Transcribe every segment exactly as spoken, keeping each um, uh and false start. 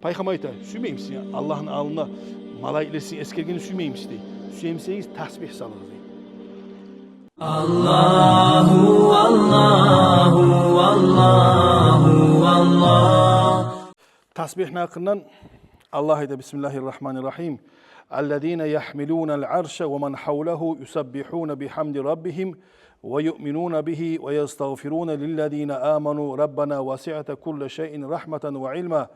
Пайхаммар айта: «Сюймеймисиз, я Аллагьны алдында малайиклер сизин эсгергенни сюймеймисиз?» — дей. «Сюймесегиз, тасбигь салыгъыз», — дей. Аллагьу, Аллагьу, Аллагьу, Аллагь. Тасбигьни гьакъындан Аллагь айта: بسم الله الرحمن الرحيم. الذين يحملون العرش ومن حوله يسبحون بحمد ربهم ويؤمنون به ويستغفرون للذين آمنوا ربنا وسعت كل شيء رحمة وعلما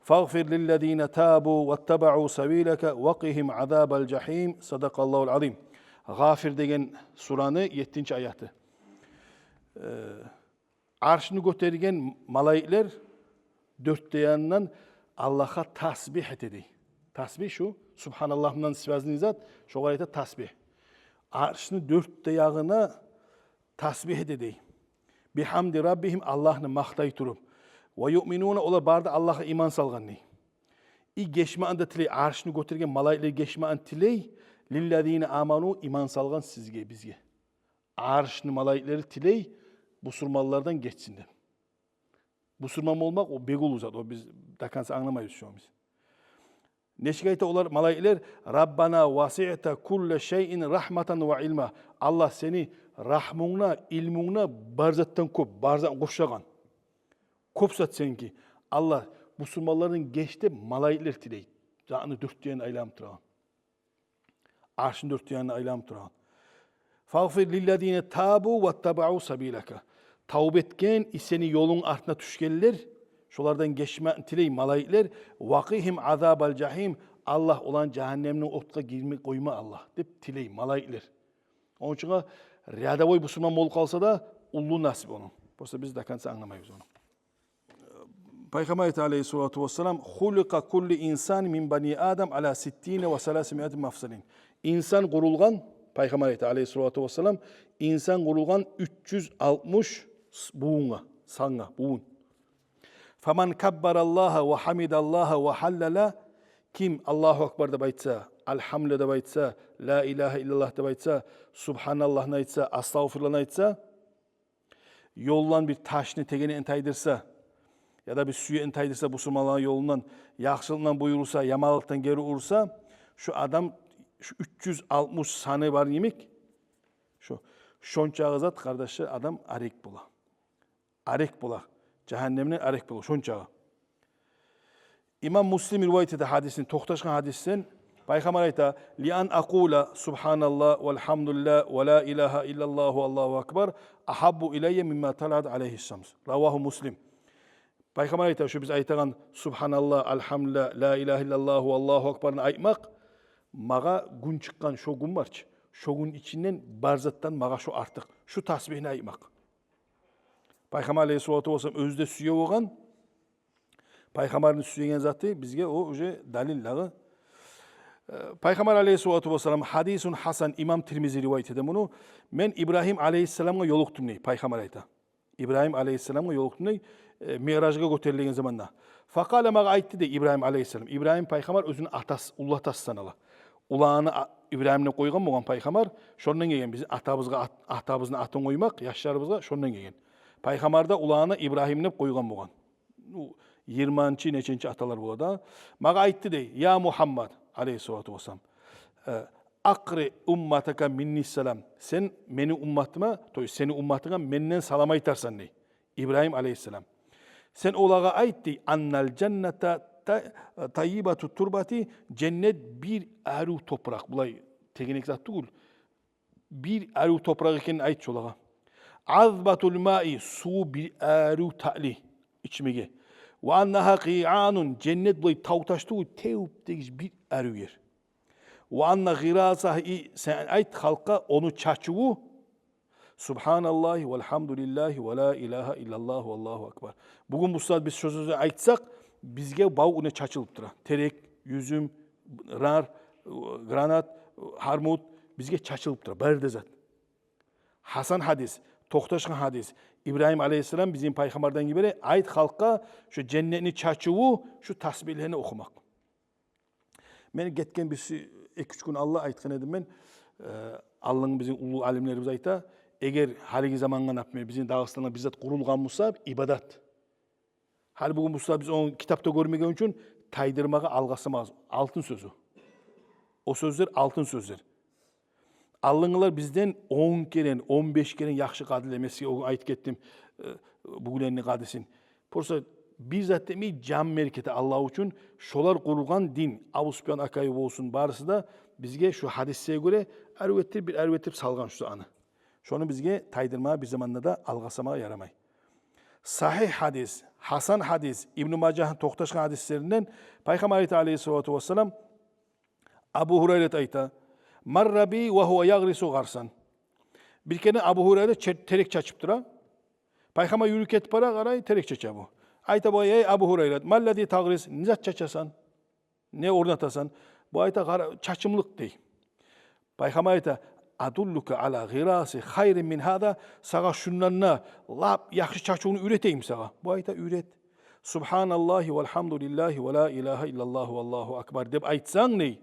فاغفر للذين تابوا واتبعوا سبيلك وقهم عذاب الجحيم. صدق الله العظيم. Гъафир деген сураны еттинчи аяты. Э, Аршны гётерген малайиклер дёрт де янындан Аллагьгъа тасбигь эте дей. Тасбигь шу, субгьаналлагь булан связанный зат, шогъар айта тасбигь. Аршны дёрт де ягъына тасбигь эте дей. بحمد ربهم, Аллагьны макътай туруп. ويؤمنون, олар бары да Аллагьгъа иман салгъан дей. И гечмагъын да тилей, аршны гётерген малайиклер гечмагъын тилей, للذين آمنوا, иман салгъан сизге, бизге. Аршны малайиклери тилей, бусурманлардан гечсин деп. Бусурман болмакъ, о бек уллу зат, о биз до конца англамайбыз шону биз. Нечик айта олар, малайиклер: ربنا وسعت كل شيء رحمة وعلما. Аллагь, сени рагьмунг да, илмунг да бар затдан кёп, бар затны къуршагъан. Кёп зат сеники. Аллагь, бусурманлардан геч деп малайиклер тилей. Затны дёрт де янын айланып турагъан. Аршны дёрт де янын айланып турагъан. فاغفر للذين تابوا واتبعوا سبيلك. Тавба этген, и сени ёлунг артына тюшгенлер, шолардан гечмакъны тилей малайиклер. وقهم عذاب الجحيم. Аллагь, оланы жагьаннемни отгъа гирме къойма, Аллагь, деп тилей малайиклер. Ону учун рядовой бусурман болуп къалса да, уллу насип ону. Просто биз до конца англамайбыз ону. Пайхаммар айта, алейгьиссалату вассалам: خلق كل إنسان من بني آدم على ستين وثلاثمائة مفصل. Инсан къурулгъан, Пайхаммар айта, алейгьиссалату вассалам, инсан къурулгъан уьч юз алтмыш бувунгъа, сангъа, бувун. فمن كبر الله وحمد الله وهلل, ким Аллагьу акбар деп айтса, альгьамдулиллагь деп айтса, ла илагьа иллаллагь деп айтса, субгьаналлагьны айтса, астагъфируллагьны айтса, ёлдан бир ташны, тегенекни тайдырса, яда бир сюекни тайдырса, бусурманланы ёлундан, яхшылыкъдан буюрса, яманлыкъдан гери урса, шу адам, шу уьч юз алтмыш саны бар йимик, шу, шончагъы зат, къардашлар, адам арек бола. Арек бола. Жагьаннемден арек бола, шончагъы. Имам Муслим ривайат эте гьадисни, токъташгъан гьадисден. Пайхаммар айта: لأن أقول سبحان الله والحمد لله ولا إله إلا الله والله أكبر أحب إلي مما طلعت عليه الشمس. رواه مسلم. Пайхаммар айта, шу биз айтагъан субгьаналлагь, альгьамдулиллагь, ла илагьа иллаллагь, Аллагьу акбарны айтмакъ, магъа гюн чыкъгъан шо гюн бар чы, шо гюн ичинден бар затдан магъа шо артыкъ. Шу тасбигьни айтмакъ. Пайхаммар алейгьиссалату вассалам оьзю де сюе болгъан. Пайхаммарны сюеген заты бизге о уже далил дагъы. Э, Пайхаммар алейгьиссалату вассалам, хадисун хасан, имам Тирмизи ривайат эте муну: «Мен Ибрагьим алейгьиссаламгъа ёлукъдум», — дей, Пайхаммар айта. Ибрагьим алейгьиссаламгъа ёлукъдум дей, э, Миъражгъа гётерилеген заманда. Факъала, магъа айтды дей Ибрагьим алейгьиссалам. Ибрагьим пайхаммар оьзюню атасы, уллу атасы санала. Уланы а-, Ибрагьим деп къойгъан болгъан пайхаммар, шондан гелген бизин атабызгъа ат-, атабызны атын къоймакъ яшларыбызгъа, шондан гелген. Пайхаммар да уланы Ибрагьим деп къойгъан болгъан. Ну, йигирманчы неченчи аталар бола да. Магъа айтды дей: «Я Мугьаммад», — алейгьиссалату вассалам, э, «акъри умматака минни салам». Сен мени умматыма, то есть сени умматынга менден салам айтарсан дей. Ибрагьим алейгьиссалам. Сен олагъа айт дей: «Аннал жанната та-, таййибату турбати», женнет бир арив топуракъ. Булай тегенек зат тюгюл. Бир арив топуракъ экенин айт шолагъа. «Азбатул маи», суву бир арив татли ичмеге. «Ва аннагьа къиъанун», женнет булай тав-таш тюгюл, тевюп дегиш бир арив ер. «Ва анна гъирасагьа», и, сен айт халкъгъа, ону чачыву, «Субгьаналлагьи валгьамдулиллагьи ва ла илагьа иллаллагьу валлагьу акбар». Бугюн бу сагьат биз шо сёзню айтсакъ, бизге бавгъа чачылып тура. Терек, юзюм, нар, гранат, гьармут бизге чачылып тура. Бары да зат. Хасан гьадис, токъташгъан гьадис. Ибрагьим алейгьиссалам бизин пайхаммардан йибере, айт халкъгъа, шо женнетни чачыву, шо тасбигьлени охумакъ. Мен гетген бир эки-уьч гюн алда айтгъан эдим мен, э, алдынгъы бизин уллу алимлерибиз айта, эгер гьалиги замангъа, например, бизин Дагъыстанда бир зат къурулгъан буса, ибадат. Гьали бугюн буса биз ону китапда гёрмеген учун тайдырмагъа, алгъасамагъыз. Алтын сёзю. О сёзлер алтын сёзлер. Алынгъылар бизден он керен, он беш керен яхшы къадилер. Мен сизге о гюн айтып гетдим, э, бугюнлени къадисин. Просто бир зат этмей, жан берип гете Аллагь учун. Шолар къургъан дин, Абусупиян акъайы болсун, барысы да бизге шу гьадисге гёре арив этип, бир арив этип салгъан шу затны. Шону бизге тайдырмагъа, бир заманда да алгъасамагъа ярамай. Сагьигь гьадис, гьасан гьадис, Ибну Мажагьны токъташгъан гьадислеринден, Пайхаммар айта, алейгьиссалату вассалам, Абу Гьурайрат айта: «Марра би ва гьува ягърису гъарсан». Бир керен Абу Гьурайра чер-, терек чачып тура. Пайхаммар юрюп гетип бара, къарай, терек чача бу. Айта бугъар: «Эй, Абу Гьурайрат, маллази тагърис, не зат чачасан? Не орнатасан?» Бу айта: «Къара, чачымлыкъ», – дей. Пайхаммар айта: «Адуллука ала гъираси хайрин мин гьаза, сагъа шундан да лап яхшы чачывну уьйретейимми сагъа?» Бу айта: «Уьйрет». «Субгьаналлагьи валгьамдулиллагьи ва ла илагьа иллаллагьу валлагьу акбар» деп айтсанг, дей,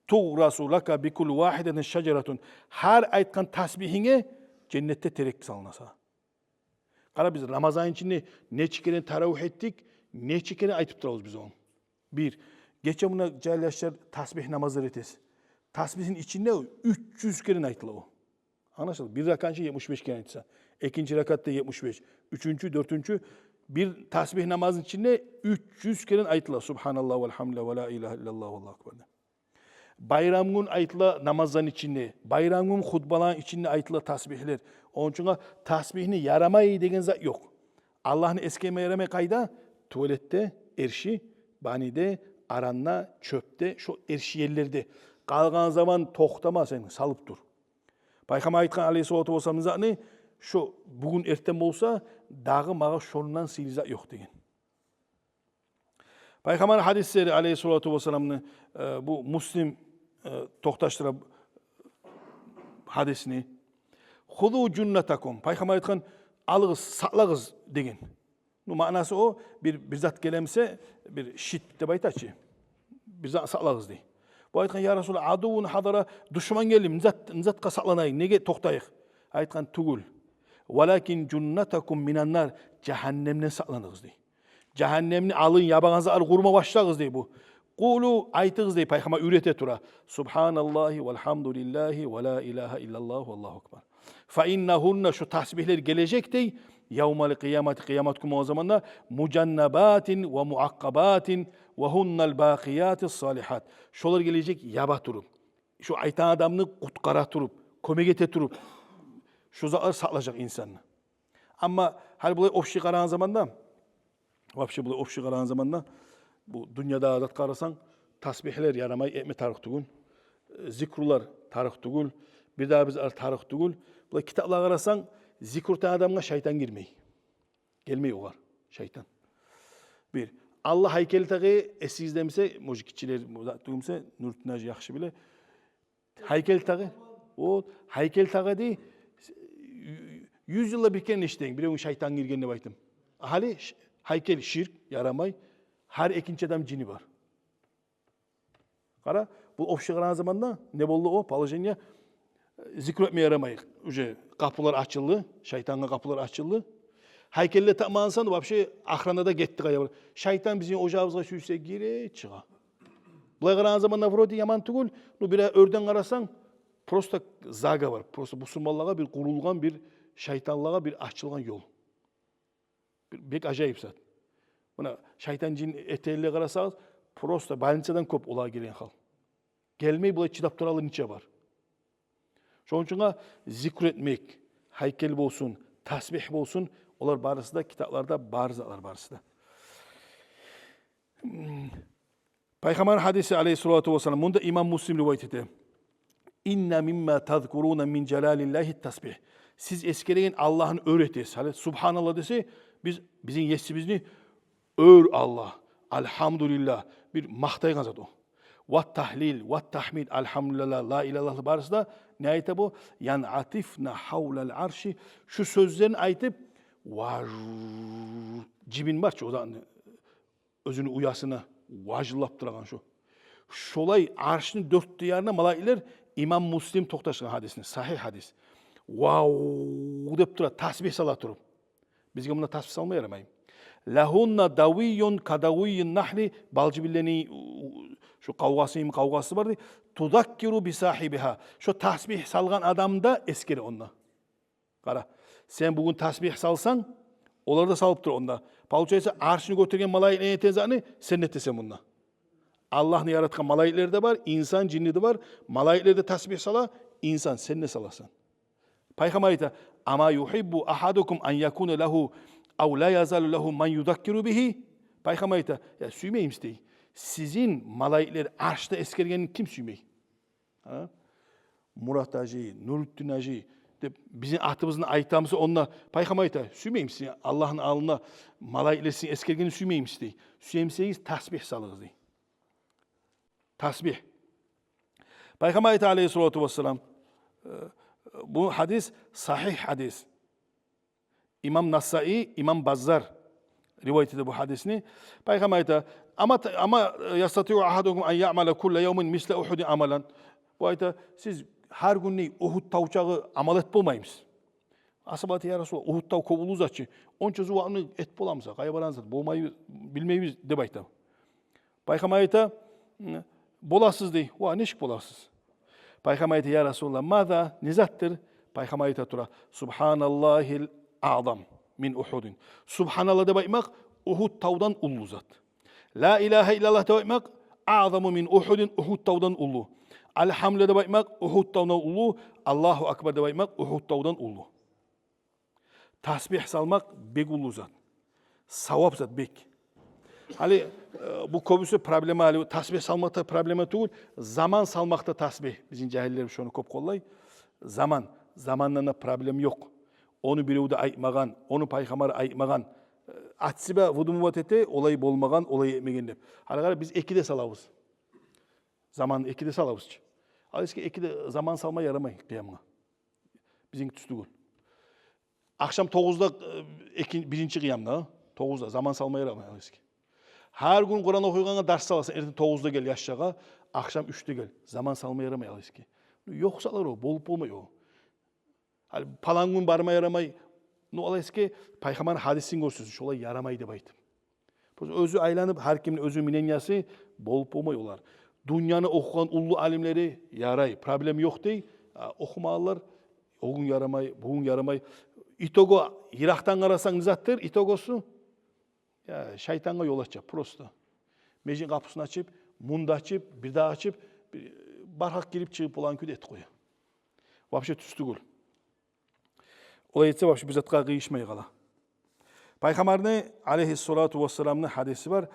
«тугърасу лака би кулли вагьидатин шажаратун». Гьар айтгъан тасбигьинге женнетде терек салына сагъа. Къара, биз Рамазан ичинде нече керен таравигь этдик, нече керен айтып турабыз биз ону. Бир. Гече муна, жагьил яшлар, тасбигь намазлар этесиз. Тасбигьни ичинде уьч юз керен айтыла о. Англашылды? Бир ракатны ичинде етмиш беш керен айтса, экинчи ракатда етмиш беш, уьчюнчю, дёртюнчю, бир тасбигь намазны ичинде уьч юз керен айтыла: «Субгьаналлагь, валгьамдулиллагь, ва ла илагьа иллаллагь, валлагьу акбар» деп. Байрам гюн айтыла намазланы ичинде, байрам гюн хутбаланы ичинде айтыла тасбигьлер. Ону учун тасбигьни ярамай деген зат ёкъ. Аллагьны эсгермеге ярамай къайда? Туалетде, эрши, баниде, аранда, чёпде, шо эрши ерлерде. Къалгъан заман токътама сен, салып тур. Пайхаммар айтгъан, алейгьиссалату вассалам, затны, шо бугюн эртен болса, дагъы магъа шондан сыйлы зат ёкъ деген. Пайхаммар гьадислери, алейгьиссалату вассаламны, э, бу Муслим, э, токъташдыра гьадисни. «Хузу жуннатакум». Пайхаммар айтгъан: «Алыгъыз, сакълагъыз», – деген. Ну, маънасы о, бир, бир зат гелемсе, бир щит деп айта чы. Бир зат сакълагъыз дей. Бу айтгъан: «Я Расулаллагь, адуввун гьадара, душман гелди, не зат, не затгъа сакъланайыкъ, неге токътайыкъ?» Айтгъан: «Тюгюл. Валакин жуннатакум минан нар, жагьаннемден сакъланыгъыз», – дей. «Жагьаннемни алын ябагъан затлар къурма башлагъыз», – дей бу. «Къулу», айтыгъыз дей, Пайхаммар уьйрете тура: «Субгьаналлагьи валгьамдулиллагьи ва ла илагьа иллаллагьу валлагьу акбар». «Фа иннагьунна», шо тасбигьлер гележек дей, «явмал къиямати», къиямат гюн болгъан заманда, «мужаннабатин ва муакъкъабатин ва гьуннал бакъиятис салигьат». Шолар гележек яба туруп, шо айтагъан адамны къутгъара туруп, кёмек эте туруп, шо затлар сакълажакъ инсанны. Амма гьали булай общий къарагъан заманда, вообще булай общий къарагъан заманда, бу дюньяда зат къарасанг, тасбигьлер ярамай, этме тарыкъ тюгюл, зикрулар тарыкъ тюгюл, бир дагъы бир зат тарыкъ тюгюл. Булай китаплар къарасанг, зикру этеген адамгъа шайтан гирмей. Гелмей огъар шайтан. Бир. Аллагь гьайкел тагъы, эсигизде буса, может, гиччилер, зат тюгюл буса, Нурутдин гьажи яхшы биле. Гьайкел тагъы. О, гьайкел тагъы дей, юз йылда бир керен эшитеген, биревню шайтан гирген деп айтып. Гьали ш-, гьайкел ширк, ярамай, гьар экинчи адамны жини бар. Къара, бу общий къарагъан заманда не болду о положение? Зикру этме ярамай. Уже къапулар ачылды, шайтангъа къапулар ачылды. Гьайкеллер тапмагъансан, вообще охрана да гетди къайда бир. Шайтан бизин ожагъыбызгъа сюйсе гире, чыгъа. Булай къарагъан заманда вроде яман тюгюл, ну, бир оьрден къарасанг, просто заговор, просто бусурманлагъа бир къурулгъан, бир шайтанлагъа бир ачылгъан ёл. Бир бек ажайып зат. Муна шайтан жин этегенлеге къарасагъыз, просто больницадан кёп олагъа гелген гьал. Гелмей, булай чыдап туралар нече бар. Шону учун зикру этмек, гьайкел болсун, тасбигь болсун, олар барысы да китапларда бар затлар барысы да. Пайхаммар гьадиси, алейгьиссалату вассалам, мунда имам Муслим ривайат эте. «Инна мимма тазкуруна мин жалалиллагьи тасбигь». Сиз эсгереген Аллагьны оьр этесиз. Гьали субгьаналлагь десе, биз, бизин есибизни оьр Аллагь, альгьамдулиллагь, бир макътайгъан зат о. Ва тагьлил, ва тагьмид, альгьамдулиллагь, ла илагьа иллаллагь, барысы да не айта бу? «Янъатифна гьавлал арши». Шу сёзлени айтып, важ, жибин бар чы, о затны оьзюню уясына важыллап турагъан шу. Шолай аршны дёрт де янына малайиклер, имам Муслим токъташгъан гьадисни, сагьигь гьадис. Вав деп тура, тасбигь сала туруп. Бизге мунда тасбигь салма ярамай. Лагьунна давийюн ка давийин нахли, балжибинлени, у, у, шо къавгъасы йимик къавгъасы бар дей. Тузаккиру би сагьибигьа. Шо тасбигь салгъан адамны да эсгере онда. Къара, сен бугюн тасбигь салсанг, олар да салып тура онда. Получается, аршны гётерген малайиклер этеген затны сен де этесен мунда. Аллагьны яратгъан малайиклер де бар, инсан, жинни де бар. Малайиклер де тасбигь сала, инсан, сен де саласан. Пайхаммар айта: «Ама югьиббу агьадукум ан якуна лагьу ав ла язалу лагьу ман юзаккиру бигьи?» Пайхаммар айта: «Я, сюймеймисиз, – дей, – сизин малайиклер аршда эсгергенин ким сюймей?» А? Мурат-гьажи, Нурутдин-гьажи деп бизин атыбызны айтамыз, онда Пайхаммар айта: «Сюймеймисиз, Аллагьны алдында малайиклер сизин эсгергенин сюймеймисиз?» – дей. «Сюемисегиз, тасбигь салыгъыз», – дей. Тасбигь. Пайхаммар айта, алейгьиссалату вассалам, э, бу гьадис сагьигь гьадис. Имам Насаи, имам Баззар ривайат эте бу гьадисни. Пайхаммар айта: «Ама, ама ястатиу агьадукум ан яъмала кулла явмин мисла Ухудин амалан». Бу айта: «Сиз гьар гюн, – дей, – Ухуд тав чакъы амал этип болмаймысыз?» Асгьабалар айта: «Я Расулаллагь, Ухуд тав кёп уллу зат чы. Онча зувапны этип боламыса? Къайда барагъан зат, болмай, билмейбиз», – деп айта. Пайхаммар айта: «Боласыз», – дей. «Ва, нечик боласыз?» Пайхаммар айта: «Я Расулаллагь, маза, не затдыр?» Пайхаммар айта тура: «Субгьаналлагьил аъзам мин Ухудин». Субгьаналлагь деп айтмакъ Ухуд тавдан уллу зат. «Ла илагьа иллаллагь» деп айтмакъ аъзаму мин Ухудин, Ухуд тавдан уллу. «Альгьамдулиллагь» деп айтмакъ Ухуд тавдан уллу. «Аллагьу акбар» деп айтмакъ Ухуд тавдан уллу. Тасбигь салмакъ бек уллу зат. Савап зат бек. Гьали, э, бу кёбюсю проблема, гьали тасбигь салмакъда проблема тюгюл, заман салмакъда тасбигь. Бизин жагьиллер шону кёп къоллай. Заман, замандан да проблема ёкъ. Ону бирев де айтмагъан, ону Пайхаммар айтмагъан. Э, атсиба вудумуват эте, олай болмагъан, олай этмеген деп. Гьали къара, биз экиде салабыз. Заман экиде салабыз чы. Ал эсге, экиде заман салма ярамай къыямгъа. Бизинки тюз тюгюл. Ахшам тогъузда, э, эки, биринчи къыямда, тогъузда заман салма ярамай, ал эсге. Гьар гюн Къуран охуйгъангъа дарс саласан, эртен тогъузда гел яшлагъа, ахшам уьчде гел. Заман салма ярамай, ал эсге. Ёкъ затлар о, болуп болмай о. Гьали палан гюн барма ярамай. Ну, ал эсге, Пайхаммарны гьадисин гёрсюз, шолай ярамай деп айтып. Просто оьзю айланып, гьар кимни оьзюню мнениясы, болуп болмай олар. Дюньяны охугъан уллу алимлери ярай, проблема ёкъ дей, а, охумагъанлар, о гюн ярамай, бу гюн ярамай. Итогу, йыракъдан къарасанг, не затдыр итогусу? Я, шайтангъа ёл ача просто. Межитни къапусун ачып, мунда ачып, бирдагъы ачып, бир, баргъакъ гирип чыгъып болагъан кюйде этип къоя. Вообще тюз тюгюл. Олай этсе, вообще бир затгъа къыйышмай къала. Пайхаммарны, алейгьиссалату вассаламны, гьадиси бар.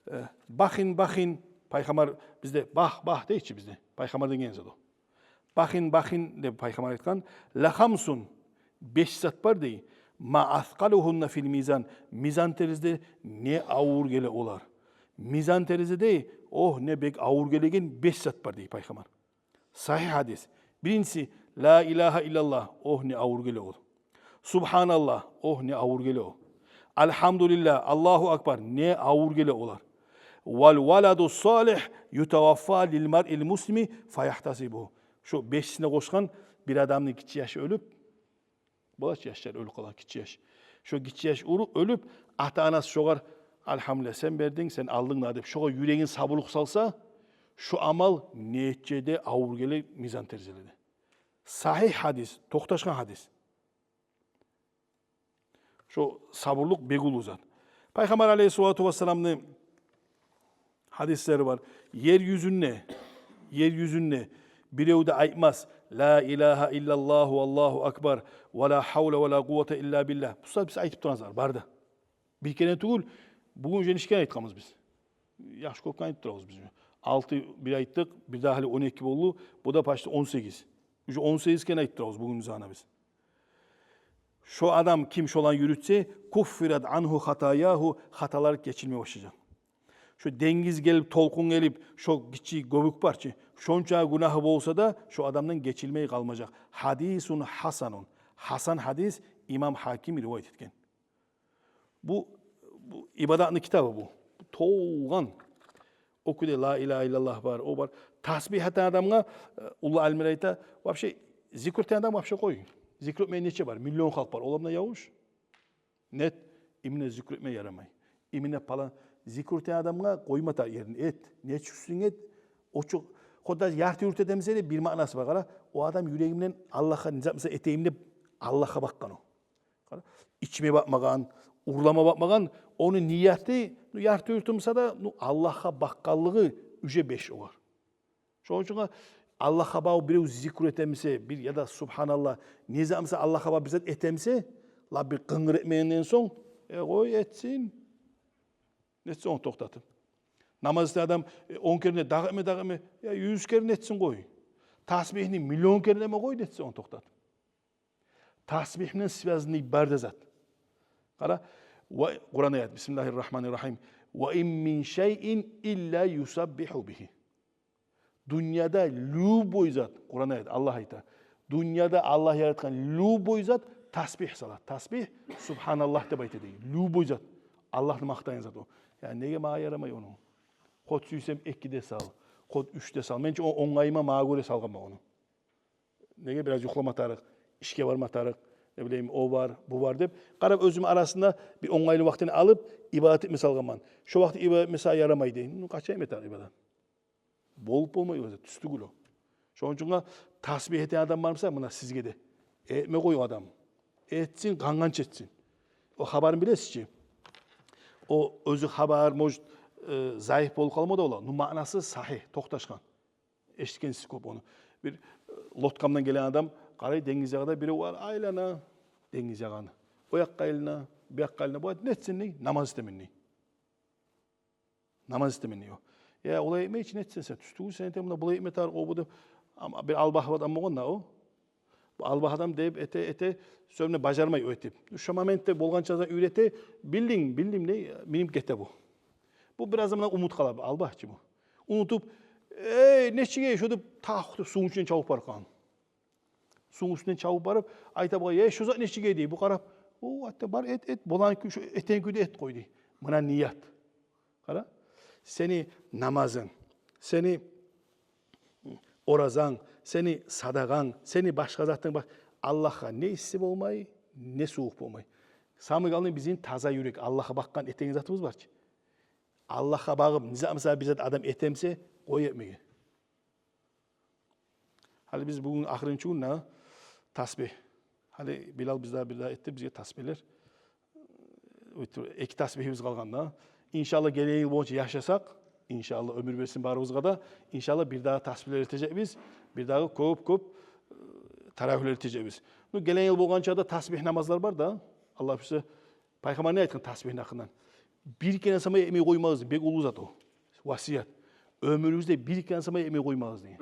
Э, «Бахин, бахин», Пайхаммар бизде «бах, бах» дей чи бизде. Пайхаммар деген зат о. «Бахин, бахин», – деп Пайхаммар айтгъан. «Ла хамсун», беш зат бар дей. «Ма аскъалугьунна фил мизан». Мизан терезеде не авур геле олар. Мизан терезеде, ох, не бек авур гелеген беш зат бар дей Пайхаммар. Сагьигь гьадис. Биринчиси, «Ла илагьа иллаллагь», ох, не авур геле ол. «Субгьаналлагь», ох, не авур геле ол. «Альгьамдулиллагь», «Аллагьу акбар», не авур геле олар. «Вал валаду салигь ютаваффа лил маръил муслими фаягьтасибугьу». Шо бешисине къошгъан: бир адамны гиччи яшы оьлюп, бола чы яшлар оьлюп къала, гиччи яш. Шо гиччи яш уруп, оьлюп, ата-анасы шогъар: «Альгьамдулиллагь, сен бердинг, сен алдынг да», – деп, шогъар юрегин сабурлукъ салса, шо амал нече де авур геле мизан терезеледе. Сагьигь гьадис, токъташгъан гьадис. Шо сабурлукъ бек уллу зат. Пайхаммар алейгьиссалату вассаламны гьадислери бар. Ер юзюнде, ер юзюнде бирев де айтмас: «Ла илагьа иллаллагьу, Аллагьу акбар, ва ла гьавла ва ла къуввата илла биллагь». Бу сагьат биз айтып турабыз, бар да. Бир керен тюгюл, бугюн уже нече керен айтгъанбыз биз? Яхшы кёп керен айтып турабыз биз. Алты бир айтдыкъ, бирдагъы гьали он эки болду. Бу да почти он сегиз. Уже он сегиз керен айтып турабыз бугюн заманда биз. Шо адам ким шоланы юрютсе, «куффират ангьу хатаягьу», хаталар гечилме башлажакъ. Шо денгиз гелип, толкъун гелип, шо гиччи гёбюк бар чы, шонча гюнагьы болса да, шо адамдан гечилмей къалмажакъ. Гьадисун гьасанун. Гьасан гьадис, имам Гьаким ривайат этген. Бу, бу ибадатны китабы бу. Толгъан. О кюйде ла илагьа иллаллагь бар, о бар. Тасбигь этеген адамгъа, э, уллу алимлер айта, вообще, зикр этеген адам вообще къой. Зикр этмейген нече бар? Миллион халкъ бар. Олар булан явуш. Нет. Именно зикру этме ярамай. Именно палан зикру этеген адамгъа къойма та ерин, эт. Не учун эт? О чу-, хо даже ярты юрт этемисе де бир маънасы бар, къара. О адам юрегинден Аллагьгъа не зат буса этейим деп Аллагьгъа бакъгъан о. Къара, ичме бакъмагъан, урлама бакъмагъан, ону нияты, ну, ярты юрту буса да, ну, Аллагьгъа бакъгъанлыгъы уже беш огъар. Шону учун Аллагьгъа багъып бирев зикру этемисе, бир я да субгьаналлагь, не зат буса Аллагьгъа багъып бир зат этемисе, ла бир къынгыр этмегенден сонг, э, къой, этсин. Нетсе ону токътатып. Намаз этеген адам, э, он керен дагъы этме, дагъы этме, я юз керен этсин, къой. Тасбигьни миллион керен этме, къой, нетсе ону токътатып. Тасбигь булан связанный бар да зат. Къара, ва, Къуран аят, бисмиллагьи ррагьмани ррагьим. «Ва ин мин шайин илла юсаббигьу бигьи». Дюньяда любой зат, Къуран аят, Аллагь айта. Дюньяда Аллагь яратгъан любой зат тасбигь сала. Тасбигь, субгьаналлагь деп айта дей. Любой зат. Аллагьны макътайгъан зат о. Я неге магъа ярамай ону? Ход сюйсем эки де сал, ход уьч де сал. Мен чи о-, онгайыма, магъа гёре салгъанман ону. Неге, бираз юхлама тарыкъ, ишге барма тарыкъ, не билейим, о бар, бу бар деп. Къарап, оьзюм арасында бир онгайлы вакътини алып, ибадат этме салгъанман. Шо вакъти ибадат этме сагъа ярамай дей. Ну, къачан этме тарыкъ ибадат? Болуп болмай, оьзю тюз тюгюл о. Шону учун тасбигь этеген адам бар буса, муна сизге де. Этме къой о адам. Этсин, къангъанча этсин. О хабарын билесиз чи. О оьзю хабар, может, э, заиф болуп къалма да бола. Ну, маънасы сагьигь, токъташгъан. Эшитгенсиз кёп ону. Бир, э, лодкамдан гелген адам, къарай, денгиз ягъада бирев бар, айлана денгиз ягъаны. О якъгъа айлана, бу якъгъа айлана. Бу айтып, нетсин дей, намаз этемен дей. Намаз этемен дей о. Я, олай этмей чи, нетсин сен, тюз тюгюл сен этеген, муна булай этме тарыкъ, о, бу деп. Ама бир албагьы адам болгъан да о. Бу албагьы адам деп эте, эте, сонг бажармай о этип. Шо моментде болгъанча да уьйрете, билдинг, билдим дей, минип гете бу. Бу бираз замандан унутуп къала, бу албагьы чы бу. Унутуп, эй, нечик эй, шо деп, тах деп, сувну ичине чабып барып къалгъан. Сувну уьстюнден чабып барып, айта бугъар, эй, шо зат нечик эй дей. Бу къарап, о, атта бар, эт, эт, болагъан кюй, шо этеген кюйде эт къой дей. Муна ният. Къара, сени намазынг, сени оразанг, сени садагъанг, сени башгъа затынг бар. Аллагьгъа не исси болмай, не сувукъ болмай. Самый главный, бизин таза юрек, Аллагьгъа бакъгъан этеген затыбыз бар чы. Аллагьгъа багъып, не зат буса бир зат адам этемисе, къой этмеге. Гьали биз бугюн ахырынчы гюн да тасбигь. Гьали Билал бизге бир дагъы этди бизге тасбигьлер. Эки тасбигьибиз къалгъан да. Иншаллагь, гелеген йыл болгъунча яшасакъ, иншаллагь, оьмюр берсин барыбызгъа да, иншаллагь, бир дагъы тасбигьлер этежекбиз, бир дагъы кёп-кёп, э, таравигьлер этежекбиз. Ну, гелеген йыл болгъанча да тасбигь намазлар бар да. Аллагь буюрса, Пайхаммар не айтгъан тасбигьни гьакъындан? Бир керен сама этмей къоймагъыз, бек уллу зат о. Васият. Оьмюрюгюзде бир керен сама этмей къоймагъыз деген.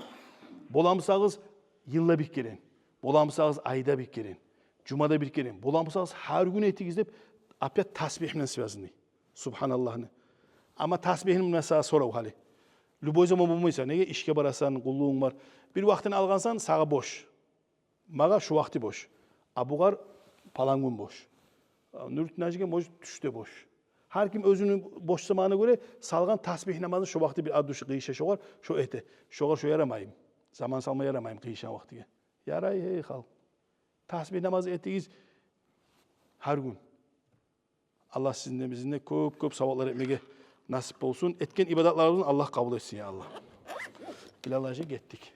Бола бусагъыз, йылда бир керен. Бола бусагъыз, айда бир керен. Жумада бир керен. Бола бусагъыз, гьар гюн этигиз деп, опять тасбигь булан связанный. Субгьаналлагьны. Амма тасбигьни, масала, сорав гьали. Любой заман болмайсан. Неге? Ишге барасан, къуллугъунг бар. Бир вакътини алгъансан, сагъа бош. Магъа шу вакъти бош. А бугъар палан гюн бош. А Нурутдин гьажиге, может, тюшде бош. Гьар ким оьзюню бош заманына гёре салгъан тасбигь намазын, шу вакъти бир от души къыйышса шогъар, шо эте. Шогъар шо ярамаймы? Заман салма ярамаймы къыйышгъан вакътиге? Ярай, гьей халкъ. Тасбигь намазы этигиз гьар гюн. Аллагь сизин де, бизин де кёп-кёп саваплар этмеге насип болсун. Этген ибадатларыбызны Аллагь къабул этсин, я Аллагь. Билал гьажи, гетдик.